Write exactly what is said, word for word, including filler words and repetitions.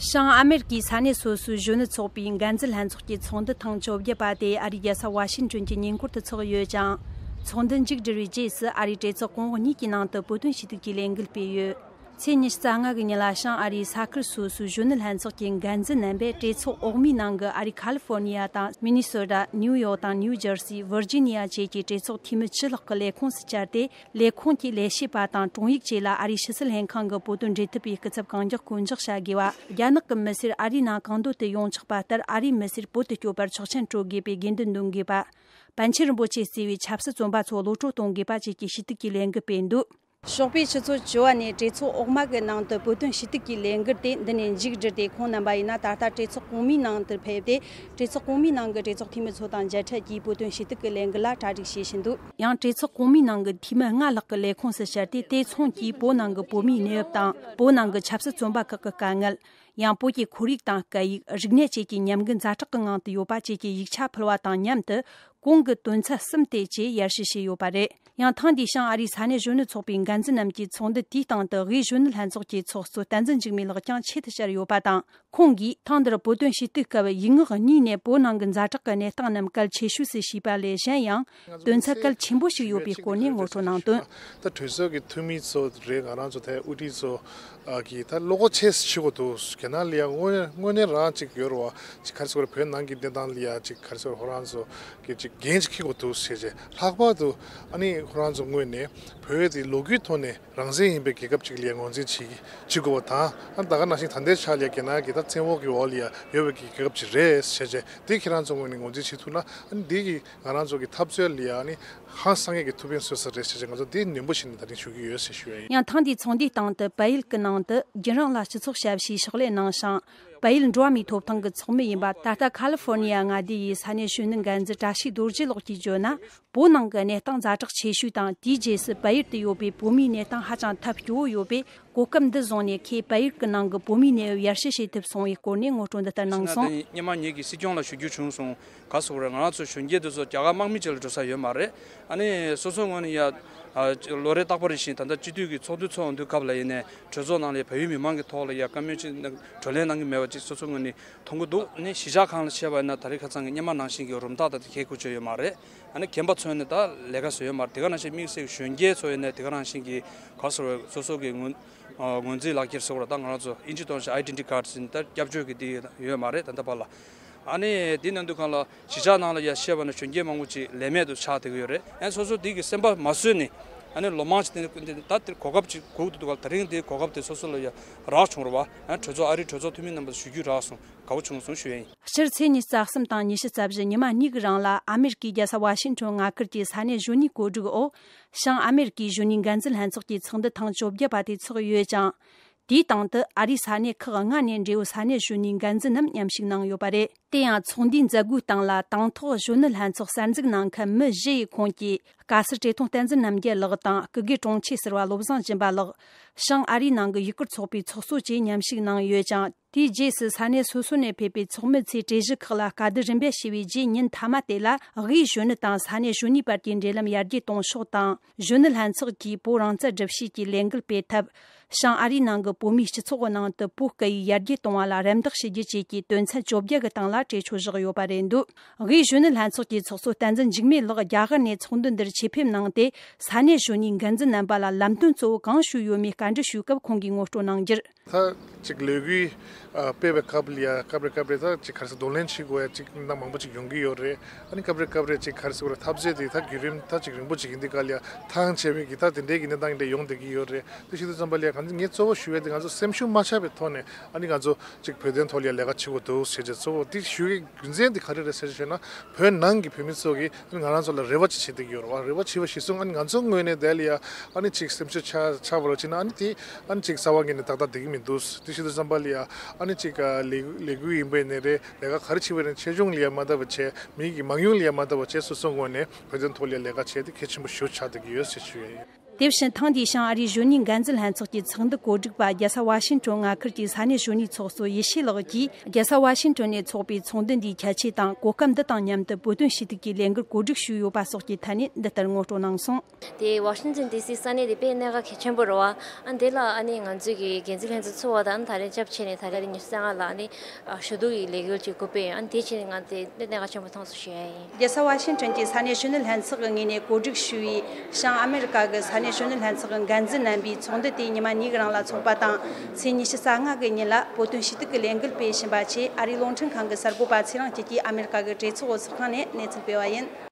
བྱང་ཨ་མེ་རི་ཀའི་ས་གནས་སོ་སོའི་གཞོན་ནུ་ཚོགས་པའི་འགན་འཛིན་ལྷན་ཚོགས་ཀྱི་ཚོགས་འདུ་ཐེངས་བཅོ་བརྒྱད་པ་དེ་ཨ་རིའི་རྒྱལ་ས་ཝ་ཤིང་ཊོན་གྱི་ཉེ་འཁོར་དུ་འཚོགས་ཡོད་ཅིང་། ཚོགས་འདུ་མཇུག་བསྒྲིལ་བའི་རྗེས་སུ་ཨ་རིའི་གྲོས་ཚོགས་གོང་འོག་གཉིས་ཀྱི་ནང་དུ་བོད་དོན་ཞུ་གཏུག་གི་ལས་འགུལ་སྤེལ་ཡོད། ཚེས་ཉི་ཤུ་རྩ་ལྔ་གི་ཉིན་ལ་བྱང་ཨ་རིའི་ས་ཁུལ་སོ་སོའི་གཞོན་ནུ་ལྷན་ཚོགས་ཀྱི་འགན་འཛིན་རྣམ་པས་གྲོས་ཚོགས་འོག་མའི་ནང་གི་ཨ་རིའི་ཁ་ལི་ཧྥོར་ནི་ཡ་དང་མི་ནི་སོ་ཏ། ནིའུ་ཡོག་དང་ནིའུ་ཇར་སི། ཝར་ཇི་ནི་ཡ་བཅས་ཀྱི་གྲོས་ཚོགས་འཐུས་མི་བཅུ་ལྷག་གི་ལས་ཁུངས་སུ་བཅར་ཏེ། ལས་ཁུངས་ཀྱི་ལས་བྱེད་པ་དང་དྲུང་ཡིག་བཅས་ལ་ཨ་རིའི་ཕྱི་སྲིད་ལྷན་ཁང་གི་བོད་དོན་འབྲེལ་མཐུད་པའི་སྐུ་ཚབ་གང་མགྱོགས་བསྐོ་འཇོག་བྱ་དགོས་པ། རྒྱ་ནག་གི་མི་སེར་ཨ་རིའི་ནང་གང་འདོད་དུ་ཡོང་ཆོག་པ་ལྟར་ཨ་རིའི་མི་སེར་བོད་དུ་སྐྱོད་པར་ཆོག་མཆན་སྤྲོད་དགོས་པའི་དགོས་འདུན་འདོན་དགོས་པ། པཎ་ཆེན་རིན་པོ་ཆེས་གཙོས་པའི་ཆབ་སྲིད་བཙོན་པ་ཚོ་གློད་བཀྲོལ་གཏོང་དགོས་པ་བཅས་ཀྱི་ཞུ་གཏུག་གི་ལས་འགུལ་སྤེལ་འདུག། ཞོགས་པའི་ཆུ་ཚོད་བཅུ་པ་ནས་གྲོས་ཚོགས་འོག་མ་གི་ནང་དུ་བོད་དོན་ཞུ་གཏུག་གི་ལས་འགུལ་དེ་འདི་ནས་མཇུག་བསྒྲིལ་ཏེ། ཁོང་རྣམ་པ་ཡིན་ན་ད་ལྟ་གྲོས་ཚོགས་གོང་མའི་ནང་དུ་ཕེབས་ཏེ། གྲོས་ཚོགས་གོང་མའི་ནང་གི་གྲོས་ཚོགས་འཐུས་མི་ཚོ་དང་མཇལ་འཕྲད་ཀྱིས་བོད་དོན་ཞུ་གཏུག་གི་ལས་འགུལ་ལ་གྲ་སྒྲིག་བྱེད་བཞིན་འདུག། ཡང་གྲོས་ཚོགས་གོང་མའི་ནང་གི་འཐུས་མི་ལྔ་ལྷག་གི་ལས་ཁུངས་སུ་བཅར་ཏེ། དེ་མཚུངས་ཀྱིས་བོད་ནང་གི་བོད་མིའི་གནས་བབ་དང་། བོད་ནང་གི་ཆབ་སྲིད་བཙོན་པ་ཁག་གི་དཀའ་ངལ། ཡང་བོད་ཀྱི་ཁོར་ཡུག་དང་སྐད་ཡིག། རིག་གནས་བཅས་ཀྱི་ཉམས་རྒུད་ཛ་དྲག་གི་ངང་དུ་ཡོད་པ་བཅས་ཀྱི་ཡིག་ཆ་ཕུལ་བ་དང་མཉམ་དུ། གོང་གི་དོན་ཚན་གསུམ་དེ་བཅས་ཡར་ཞུ་བྱས་ཡོད་པ་རེད། ཡང་ཐེངས་འདིའི་བྱང་ཨ་རིའི་ས་གནས་གཞོན་ནུ་ཚོགས་པའི་འགན་འཛིན་རྣམས་ཀྱི་ཚོགས་འདུ་དེའི་སྟེང་དུ། དབུས་གཞོན་ནུ་ལྷན་ཚོགས་ཀྱི་ཚོགས་གཙོ་བསྟན་འཛིན་འཇིགས་མེད་ལགས་ཀྱང་ཆེད་དུ་བཅར་ཡོད་པ་དང་། ཁོང་གིས་ཐེངས་འདིར་བོད་དོན་ཞུ་གཏུག་སྐབས་ཡིག་ངག་གཉིས་ནས་བོད་ནང་གི་ཛ་དྲག་གི་གནས་སྟངས་རྣམས་གལ་ཆེ་ཤོས་སུ་བྱས་པ་ལས། གཞན་ཡང་དོན་ཚན་གལ་ཆེན་པོ་ཞིག་ཡོད་པའི་སྐོར་ནས་ངོ་སྤྲོད་གནང་དོན། ད་གྲོས་ཚོགས་ཀྱི་འཐུས་མི་ཚོ་རེད། ང་རང་ཚོ་དེ་དབུ་ཁྲིད་ཚོ་གིས་ད་བློ་ཁོག་ཆེ་ཞིག་བྱེད་དགོས་འདུག། རྒྱ་ནག་ལ་ཡང་དངོས་དངོས་གནས་རང་ཅིག་ཡོད་རེད་བ། ཅིག་ག་རེ་ཟེར་དགོས་རེད། བོད་ནང་གི་གནས་སྟངས་ལ་ཡང་ཅིག་ག་རེ་ཟེར་དགོས་རེད། ཁོ་རང་ཚོ་གིས་ཅིག་འགན་ཅིག་འཁྱེར་དགོས་འདུག་ཟེར་བྱས། ལྷག་པར་དུ་ཨ་ནི་ཁོ་རང་ཚོ་ངོས་ནས་བོད་དེ་ལོ་རྒྱུས་ཐོག་ནས་རང་བཙན་ཡིན་པའི་རྒྱལ་ཁབ་ཅིག་ལ་ཡང་ངོས་འཛིན་བྱེད་བྱེད་དགོས་པ་དང་། ཨ་ནི་ད་ག་ནང་བཞིན་ད་ལྟའི་ཆ་ལ་ཡང་རྒྱ་ནག་གི་ད་བཙན་འོག་གི་འོག་ལ་ཡང་ཡོད་པའི་རྒྱལ་ཁབ་ཅིག་རེད་ཟེར་བྱས། དེ་ཁྱེད་རང་ཚོ་ངོས་ནས་ངོས་འཛིན་བྱེད་ཐུབ་ན། ཨ་ནི་འདི་གི་ང་རང་ཚོ་གི་འཐབ་རྩོད་ལ་ཡང་ནི་ཧང་སང་ངེས་ཀྱི་ཐུགས་ཕན་གསོས་ས་རེད་ཟེར་བྱས། ང་ཚོ་འདི་ནན་པོ་བྱས་ནས་ད་རིང་ཞུ་གི་ཡོད་ཟེར་ཞུ་ཡ་ཡིན། ཡང་ཐེངས་འདིའི་ཚོགས་འདུའི་སྟེང་དུ་བལ་ཡུལ་གྱི་ནང་དུ་རྒྱུན་རིང་ལ་སྤྱི་ཚོགས་ཞབས་ཞུའི་ཕྱག་ལས་གནང་ཞིང་། བལ་ཡུལ་འགྲོ་བ་མིའི་ཐོབ་ཐང་གི་ཚོགས་མི་ཡིན་པ། ད་ལྟ་ཁ་ལི་ཧྥོར་ནི་ཡ་མངའ་སྡེ་ཡི་ས་གནས་གཞོན་ནུ་འགན་འཛིན་བཀྲ་ཤིས་རྡོ་རྗེ་ལགས་ཀྱིས་བརྗོད་ན། བོད་ནང་གི་གནས་སྟངས་ཛ་དྲག་ཆེ་ཤོས་དང་། དེའི་རྗེས་སུ་བལ་ཡུལ་དུ་ཡོད་པའི་བོད་མིའི་གནས་སྟངས་ཧ་ཅང་ཐབས་སྐྱོ་བོ་ཡོད་པས། གོ་སྐབས་འདི་བཟུང་ནས་ཁོས་བལ་ཡུལ་གྱི་ནང་གི་བོད་མིའི་གནས་བབ་ཡར་ཞུ་བྱེད་ཐུབ་སོང་བའི་སྐོར་ནས་ངོ་སྤྲོད་འདི་ལྟར་གནང་སོང་། སྔོན་མ་ངེད་ཀྱིས་སྲིད་སྐྱོང་ལ་ཞུ་རྒྱུ་བྱུང་སོང་། ག་ཟེར་དགོས་རེད། ང་རང་ཚོ་གཞོན་སྐྱེས་དེ་ཚོ་རྒྱ་གར་དམག་མི་བཅས་ལ་འགྲོ་ས་ཡོད་མ་རེད། ཨ་ནི་སོ་སོ་ངོས་ནས་ཡ། ཨ། ལོ་རེ་རྟག་པར་བཞིན་ད་ལྟ་སྤྱི་འཐུས་ཀྱི་ཚོགས་འདུ་ཚོགས་དུས་སྐབས་ལ་ཡིན་ནའི་གྲོས་ཚོགས་ནང་ལ་བལ་ཡུལ་མི་མང་གི་ཐོག་ལ་ཡ་བཀའ་མོལ་ཅིག་གནང་། བགྲོ་གླེང་གནང་གི་མེད་པ་ཅིག་སོ་སོ་ངོས་ནས་མཐོང་གི་འདུག། ཨ་ནི་གཞིས་ཆགས་ཁག་ལ་བྱས་པ་ཡིན་ན་ད་རེས་ཁ་སང་གི་སྔོན་མ་ནང་བཞིན་གྱི་རུམ་ཐག་ད་ལྟ་གས་ཁུར་ཆོད་ཡོད་མ་རེད། ཨ་ནི་རྒན་པ་ཚོ་ནས་ད་ལས་ཀ་བཟོ་ཡོད་མ་རེད། དེ་ག་ནང་བཞིན་དམིགས་བསལ་གཞོན་སྐྱེས་ཚོ་ཡིན་ནའི་དེ་ག་ནང་བཞིན་གྱི་ག་ཟེར་བའི་སོ་སོ་གི་ངོས་ཨ། ངོས་འཛིན་ལག་འཁྱེར་ཟེར་བ་ལ་ད་ང་རང་ཚོ་ཨིན་ཇི་ཐོག་ནས་ཨའི་ཌེན་ཊི་ཊི་ཀཱར་ཌི་ཟེར་ནས་ད་སྐྱབས་བཅོལ་གྱི་དེ་ཡོད་མ་རེད། ད་ལྟ་བར་ལ། ཨ་ནི་དེ་ནང་དུ་གང་ལ་གཞིས་ཆགས་ནང་ལ་ཡ་བཤད་པ་ན་གཞོན་སྐྱེས་མང་པོ་ཅིག་ལས་མེད་དུ་ཆགས་བསྡད་ཀྱི་ཡོད་རེད། ཨ་ནི་སོ་སོ་དེ་གི་སེམས་པ་མ་བཟོད་ནས། ཨ་ནི་ལོ་མང་ཅིག་དེ་ད་དེར་གོ་སྐབས་ཅིག་སྒུག་ཏུ་འདུག་ག། ད་རིང་དེ་གོ་སྐབས་དེ་སོ་སོ་ལ་ཡ་རག་བྱུང་རེད་བ། ཨ་ནི་གྲོས་ཚོགས་ཨ་རིའི་གྲོས་ཚོགས་འཐུས་མི་རྣམ་པར་ཞུ་རྒྱུ་རག་སོང་། དགའ་བོ་བྱུང་སོང་ཞུ་ཡ་ཡིན། སྤྱིར་ཚེས་ཉི་ཤུ་རྩ་གསུམ་དང་ཉི་ཤུ་རྩ་བཞི་ཉི་མ་གཉིས་ཀྱི་རིང་ལ་ཨ་མེ་རི་ཀའི་རྒྱལ་ས་ཝ་ཤིང་ཊོན་མངའ་ཁུལ་གྱི་ས་གནས་གཞོན་ནུའི་གོ་སྒྲིག་འོག་བྱང་ཨ་མེ་རི་ཀའི་གཞོན་ནུའི་འགན་འཛིན་ལྷན་ཚོགས་ཀྱི་ཚོགས་འདུ་ཐེངས་བཅོ་བརྒྱད་པ་དེ་འཚོགས་ཡོད་ཅིང་། དེའི་སྟེང་དུ་ཨ་རིའི་ས་གནས་ཁག་ལྔ་ནས་འབྲེལ་ཡོད་ས་གནས་གཞོན་ནུའི་འགན་འཛིན་རྣམས་མཉམ་ཞུགས་གནང་ཡོད་པ་རེད། དེ་ཡང་ཚོགས་འདུའི་མཛད་སྒོའི་སྟེང་ལ་དང་ཐོག་གཞོན་ནུ་ལྷན་ཚོགས་གསར་འཛུགས་གནང་མཁན་མི་བཞི་ཡི་ཁོངས་ཀྱི་སྐལ་སྲས་བཀྲས་མཐོང་བསྟན་འཛིན་རྣམ་རྒྱལ་ལགས་དང་། སྐུ་སྒེར་དྲུང་ཆེ་ཟུར་པ་བློ་བཟང་སྦྱིན་པ་ལགས། བྱང་ཨ་རིའི་ནང་གི་ཡུ་གུར་ཚོགས་པའི་ཚོགས་གཙོ་བཅས་མཉམ་ཞུགས་གནང་ཡོད་ཅིང་། དེའི་རྗེས་སུ་ས་གནས་སོ་སོ་ནས་ཕེབས་པའི་ཚོགས་མི་ཚོས་གྲོས་གཞི་ཁག་ལ་བཀའ་བསྡུར་རིམ་པས་ཞུས་པའི་རྗེས། ཉིན་མཐའ་མ་དེ་ལ་དབུས་གཞོན་ནུ་དང་ས་གནས་གཞོན་ནུའི་བར་གྱི་འབྲེལ་ལམ་ཡར་རྒྱས་གཏོང་ཕྱོགས་དང་། གཞོན་ནུ་ལྷན་ཚོགས་ཀྱིས་བོད་རང་བཙན་སྒྲུབ་བྱེད་ཀྱི་ལས་འགུལ་སྤེལ་ཐབས། བྱང་ཨ་རིའི་ནང་གི་བོད་མིའི་སྤྱི་ཚོགས་ཀྱི་ནང་དུ་བོད་སྐད་ཡིག་ཡར་རྒྱས་གཏོང་བ་ལ་རམ་འདེགས་ཞུ་རྒྱུ་བཅས་ཀྱི་དོན་ཚན་བཅོ་བརྒྱད་ཀྱི་སྟེང་ལ་གྲོས་ཆོད་བཞག་ཡོད་པ་རེད་འདུག། དབུས་གཞོན་ནུ་ལྷན་ཚོགས་ཀྱི་ཚོགས་གཙོ་བསྟན་འཛིན་འཇིགས་མེད་ལགས་རྒྱ་གར་ནས་ཚོགས་འདུ་འདིར་ཆེད་ཕེབས་གནང་སྟེ། ས་གནས་གཞོན་ནུའི་འགན་འཛིན་རྣམ་པ་ལ་ལམ་སྟོན་གཙོ་བོ་གང་ཞུས་ཡོད་མེད་བཀའ་འདྲི་ཞུས་སྐབས། ཁོང་གིས་ངོ་སྤྲོད་གནང་རྒྱུར། ད་ཅིག་ལས་འགུལ་སྤེལ་བའི་སྐབས་ལ་ཡ་སྐབས་རེ་སྐབས་རེ་ད་ཅིག་ག་རེ་ཟེར། གདོང་ལེན་བྱེད་དགོས་ཡ་ཅིག་གནས་སྟངས་མང་པོ་ཅིག་ཡོང་གི་ཡོད་རེད། ཨ་ནི་སྐབས་རེ་སྐབས་རེ་ཅིག་ག་རེ་ཟེར་དགོས་རེད། འཐབ་རྩོད་དེ་ད་བརྒྱུད་རིམ་ད་ཅིག་རིང་པོ་ཅིག་ཡིན་དུས་སྐབས་ལ་ཡ་ཐང་ཆད་མི་གི་ད་དེ་འདྲའི་གི་གནས་སྟངས་འདྲ་ཡོང་བསྡད་ཀྱི་ཡོད་རེད། དེ་བྱེད་དུས་ཙམ་པ་ལ་ཡ་ང་ཚོ་ངས་གཙོ་བོ་ཞུ་ཡ་དེ་ང་ཚོ་སེམས་ཤུགས་མ་ཆག་པའི་ཐོག་ནས་ཨ་ནི་ང་ཚོ་ཅིག་བོད་དོན་ཐོག་ལ་ཡ་ལས་ཀ་བྱེད་དགོས་འདུག་ཟེར་བྱས། གཙོ་བོ་དེ་ཞུ་ཡའི་རྒྱུ་མཚན་དེ་ག་རེ་རེད་ཟེར་བྱས་ན། བོད་ནང་གི་བོད་མི་ཚོ་གིས་ང་རང་ཚོ་ལ་རེ་བ་ཅིག་བྱེད་བསྡད་ཀྱི་ཡོད་རེད་བ། རེ་བ་བྱེད་པ་གཞིར་བཟུང་ཨ་ནི་ང་ཚོ་ངོས་ནས་དེ་ལ་ཡ་ཨ་ནི་ཅིག་སེམས་ཤུགས་ཆག་ཆག་པ་རོགས་བྱས་ན། ཨ་ནི་དེ་ཨ་ནི་ཅིག་རྩ་བ་ཉིད་ནས་ཏག་ཏག་བསྡད་ཀྱི་མི་འདུག། དེ་བྱེད་དུས་ཙམ་པ་ལ་ཡ་ཨ་ནི་ཅིག་ལས་ལས་འགུལ་ཡིན་པ་ཡིན་ནའི་རེད། ལས་ཀ་ག་རེ་བྱེད་པ་ཡིན་ནའི་ཆེ་ཆུང་ལ་ཡ་མ་བལྟ་བ་བྱས། མི་གི་མང་ཉུང་ལ་ཡ་མ་བལྟ་བ་བྱས། སོ་སོ་ངོས་ནས་བོད་དོན་ཐོག་ལ་ཡ་ལས་ཀ་བྱས་ཏེ་གལ་ཆེན་པོ་ཞེ་པོ་ཆགས་བསྡད་ཀྱི་ཡོད་ཟེར་ཞུ་ཡ་ཡིན། དེ་བཞིན་ཐེངས་འདིའི་བྱང་ཨ་རིའི་གཞོན་ནུའི་འགན་འཛིན་ལྷན་ཚོགས་ཀྱི་ཚོགས་འདུ་གོ་སྒྲིག་པ་རྒྱལ་ས་ཝ་ཤིང་ཊོན་མངའ་ཁུལ་གྱི་ས་གནས་གཞོན་ནུའི་ཚོགས་གཙོ་ཡེ་ཤེས་ལགས་ཀྱིས། རྒྱལ་ས་ཝ་ཤིང་ཊོན་ནས་ཚོགས་པའི་ཚོགས་འདུ་འདིའི་ཁྱད་ཆོས་དང་གོ་སྐབས་འདི་དང་མཉམ་དུ་བོད་དོན་ཞུ་གཏུག་གི་ལས་འགུལ་གོ་སྒྲིག་ཞུས་ཡོད་པ་སོགས་ཀྱི་ཐད་ནས་འདི་ལྟར་ངོ་སྤྲོད་གནང་སོང་། དེ་ཝ་ཤིང་ཊོན་ཌི་སི་ས་གནས་དེ་དཔེ་གནད་འགག་གལ་ཆེན་པོ་རེད་བ། ཨ་འདི་ལ་ཨ་ནི་ང་ཚོས་ཀྱི་འགན་འཛིན་ལྷན་ཚོགས་ཚུགས་པ་དང་ད་རེས་སྐྱབས་ཆེ་ནས་ད་རེས་ཉི་ཤུ་རྩ་ལྔ་ལ་ཨ་ནི་ཞུ་གཏུག་གི་ལས་འགུལ་ཅིག་སྒོ་སྤེལ་ཡོད། ཨ་ནི་དེ་ཕྱིན་ང་དེ་དཔེ་གནད་འགག་ཆེན་པོ་མཐོང་སོང་ཞུ་ཡ་ཡིན། རྒྱལ་ས་ཝ་ཤིང་ཊོན་གྱི་ས་གནས་གཞོན་ནུ་ལྷན་ཚོགས་ཀྱི་ངོས་ནས་གོ་སྒྲིག་ཞུས་པའི་བྱང་ཨ་མེ་རི་ཀ་གི་ས་གནས་གཞོན་ནུ་ལྷན་ཚོགས་ཀྱི་འགན་འཛིན་རྣམ་པའི་ཚོགས་འདུ་དེ་ཉི་མ་གཉིས་ཀྱི་རིང་ལ་འཚོགས་པ་དང་། ཚེས་ཉི་ཤུ་རྩ་ལྔ་གི་ཉིན་ལ་བོད་དོན་ཞུ་གཏུག་གི་ལས་འགུལ་སྤེལ་བཞིན་པ་ཆེད་ཨ་རིའི་རླུང་འཕྲིན་ཁང་གི་གསར་འགོད་པ་ཚེ་རིང་སྐྱིད་ཀྱིས་ཨ་མེ་རི་ཀ་གི་གྲོས་ཚོགས་འོག་ཚོགས་ཁང་ནས་གནས་ཚུལ་སྤེལ་བ་ཡིན།